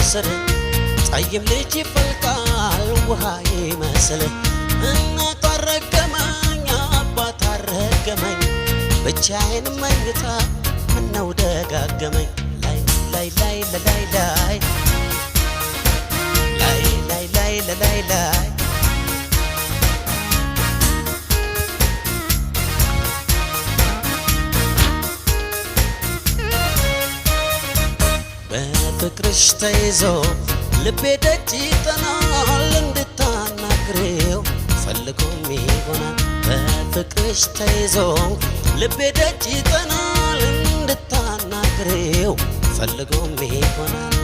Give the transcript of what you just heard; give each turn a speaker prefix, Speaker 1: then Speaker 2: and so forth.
Speaker 1: ስር ጠይም ልጅ ይፈልቃል ውሃ ይመስል። እናት አረገመኝ አባት አረገመኝ፣ ብቻዬን መኝታ ምነው ደጋገመኝ። ላይ ላይ ላይ ላይ ላይ ላይ ላይ ላይ ላይ ላይ። በፍቅርሽ ተይዞ ልቤ ደጅ ይጠናል፣ እንድታናግሬው ፈልጎም ይሆናል። በፍቅርሽ ተይዞ ልቤ ደጅ ይጠናል፣ እንድታናግሬው ፈልጎም ይሆናል።